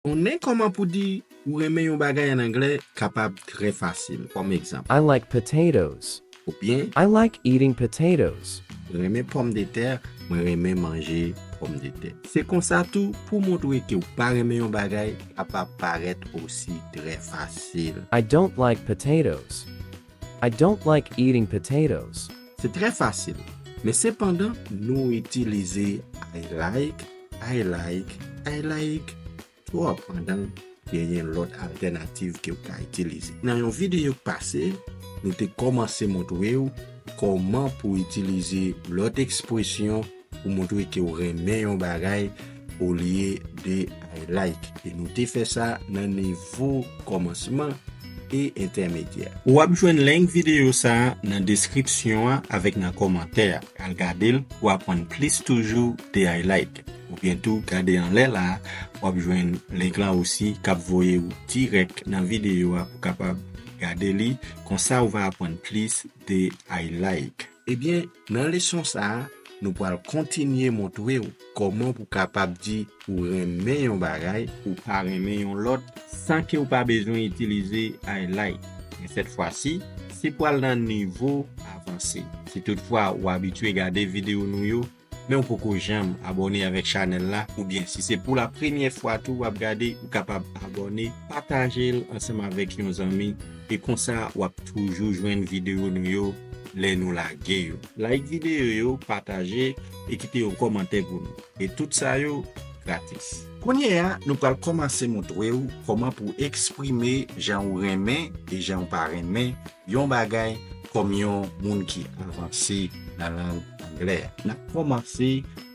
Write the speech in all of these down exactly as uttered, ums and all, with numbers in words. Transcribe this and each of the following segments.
Konnen kòman pou di ou renmen yon bagay an anglè kapab trè fasil. Kòm egzanp, I like potatoes. Oubyen, I like eating potatoes. Mwen renmen pòmdetè, mwen renmen manje pòmdetè. Se konsa tou, pou montre ke w pa renmen yon bagay, kapab parèt osi trè fasil. I don't like potatoes. I don't like eating potatoes. Se trè fasil. Men sepandan, nou itilize I like, I like, I like twòp pandan genyen lòt altènativ ke w ka itilize. Nan yon videyo k pase, nou te kòmanse montre w kòman pou itilize lòt ekspresyon pou montre ke w renmen yon bagay olye de I like. E nou te fè sa nan nivo kòmansman e entèmedyè. W ap jwenn link videyo sa a nan deskripsyon an avèk nan kòmantè a. Al gade l pou aprann plis toujou de I like. Oubyen tou gade anlè la a, w ap jwenn link lan osi k ap voye w dirèk nan videyo a pou kapab gade li. Konsa w va aprann plis de I like. Ebyen, nan leson sa a, nou pral kontinye montre w kòman pou kapab di ou renmen yon bagay, ou pa renmen yon lòt, san ke w pa bezwen itilize I like. Men sèt fwa si, se pral nan nivo avanse. Si toutfwa ou abitye gade videyo nou yo, men ou poko janm abòne avèk chanèl la, oubyen si se pou la premyè fwa tou w ap gade, ou kapab abòne, pataje l ansanm avèk yon zanmi, e konsa w ap toujou jwenn videyo nou yo lè nou lage yo. Like videyo yo, pataje e kite yon kòmantè pou nou. E tout sa yo gratis. Kounye a, nou pral kòmanse montre w kòman pou eksprime jan ou renmen e jan ou pa renmen yon bagay kòm yon moun ki avanse nan lang anglè a. N ap kòmanse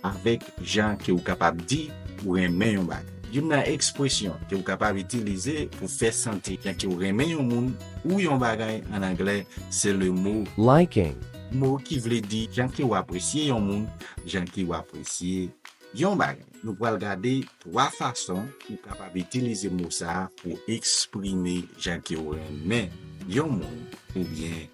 avèk jan ke ou kapab di ou renmen yon bagay. Youn nan ekspresyon ke ou kapab itilize pou fè santi jan ke ou renmen yon moun ou yon bagay an anglè, se le mo Liking. Mo ki vle di jan ke ou apresye yon moun, jan ke ou apresye yon bagay. Nou pral gade twa fason ou kapab itilize mo sa a pou eksprime jan ke ou renmen yon moun oubyen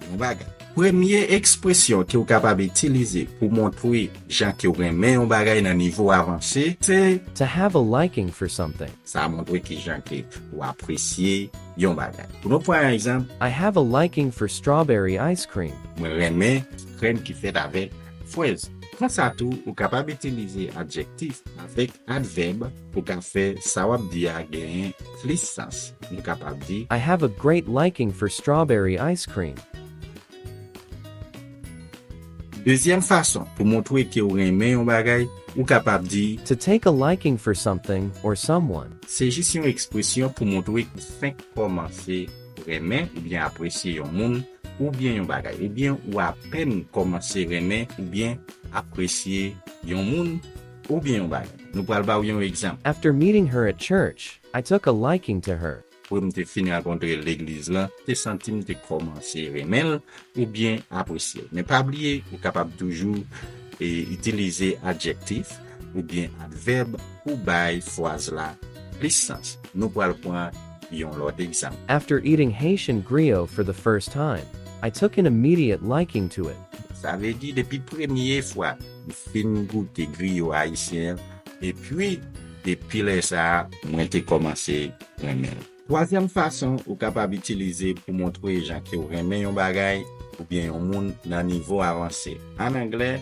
yon bagay. Premye ekspresyon ke ou kapab itilize pou montre jan ke ou renmen yon bagay nan nivo avanse, se To have a liking for something. Sa montre ki jan ke ou apresye yon bagay. Pou nou pran yon egzanp, I have a liking for strawberry ice cream. Mwen renmen krèm ki fèt avèk frèz. Konsa tou, ou kapab itilize adjektif avèk advèb pou ka fè sa w ap di a genyen plis sans. Nou kapab di, I have a great liking for strawberry ice cream. Dezyèm fason pou montre ke ou renmen yon bagay, ou kapab di, To take a liking for something or someone. Se jis yon ekspresyon pou montre ou fenk kòmanse renmen oubyen apresye yon moun oubyen yon bagay, oubyen ou apèn kòmanse renmen oubyen apresye yon moun oubyen yon bagay. Nou pral ba w yon egzanp. After meeting her at church, I took a liking to her. Pou m te fin rankontre l legliz lan, te santi m te kòmanse renmen l oubyen apresye l. Men pa bliye, ou kapab toujou e, itilize adjektif oubyen advèb pou bay fraz la plis sans. Nou pral pran yon lòt egzanp. After eating Haitian griot for the first time, I took an immediate liking to it. Sa vle di, depi premye fwa m fin goute griyo ayisyen an, epi depi lè sa a, mwen te kòmanse renmen l. Twazyèm fason ou kapab itilize pou montre jan ke w renmen yon bagay oubyen yon moun nan nivo avanse. An anglè,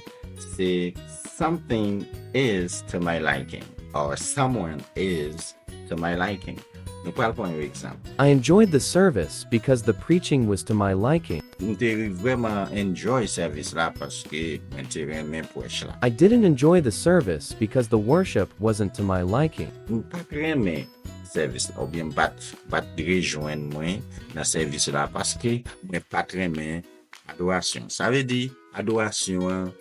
se something is to my liking or someone is to my liking. Nou pral pran yon egzanp. I enjoyed the service because the preaching was to my liking. M te vrèman enjoy sèvis la paske mwen te renmen prèch la. I didn't enjoy the service because the worship wasn't to my liking. M pa t renmen sèvis la, oubyen m pa t, pa t rejwenn mwen nan sèvis la paske mwen pa t renmen adorasyon. Sa vle di, adorasyon an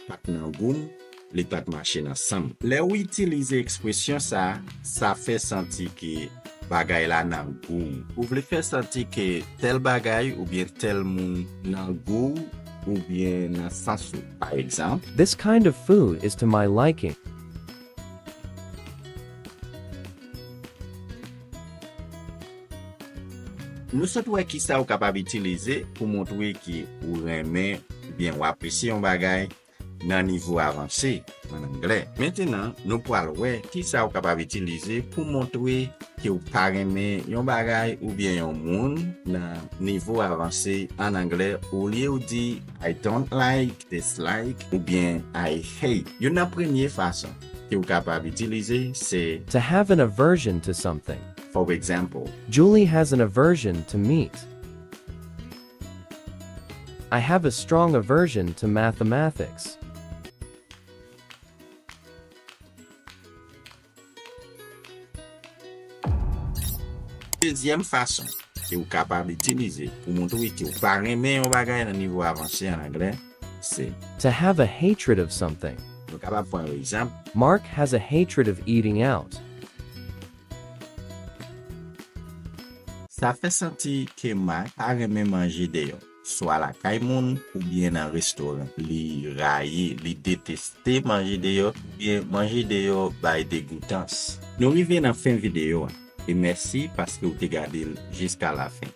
pa t nan gou m, li pa t mache nan san m. Lè w itilize ekspresyon sa a, sa fè santi ke bagay la nan gou w. Ou vle fè santi ke tèl bagay oubyen tèl moun nan gou w oubyen nan sans ou. Pa egzanp, This kind of food is to my liking. Nou sot wè kisa ou kapab itilize pou montre ke ou renmen oubyen ou apresye yon bagay nan nivo avanse an anglè. Mentenan, nou pral wè kisa ou kapab itilize pou montre ke w pa renmen yon bagay oubyen yon moun nan nivo avanse an anglè, olye w di I don't like, dislike, oubyen I hate. Youn nan premye fason ke w kapab itilize se To have an aversion to something. For example, Julie has an aversion to meat. I have a strong aversion to mathematics. Dezyèm fason ke w kapab itilize pou montre ke w pa renmen yon bagay nan nivo avanse an anglè, se To have a hatred of something. Nou kapab pran yon egzanp. Mark has a hatred of eating out. Sa fè santi ke Mark pa renmen manje deyò, swa lakay moun oubyen nan restoran. Li rayi, li deteste manje deyò, oubyen manje deyò bay degoutans. Nou rive nan fen videyo a, e mèsi paske w te gade l jiska lafen.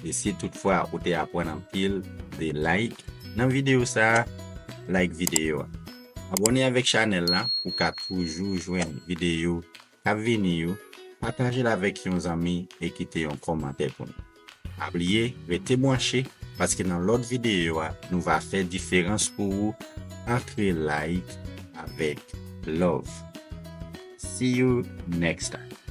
E si toutfwa ou te aprann anpil de like nan videyo sa a, like videyo a. Abòne avèk chanèl la pou w ka toujou jwenn videyo k ap vini yo, pataje l avèk yon zanmi e kite yon kòmantè pou nou. Pa bliye, rete branche, paske nan lòt videyo a, nou va fè diferans pou ou antre like avèk love. See you next time.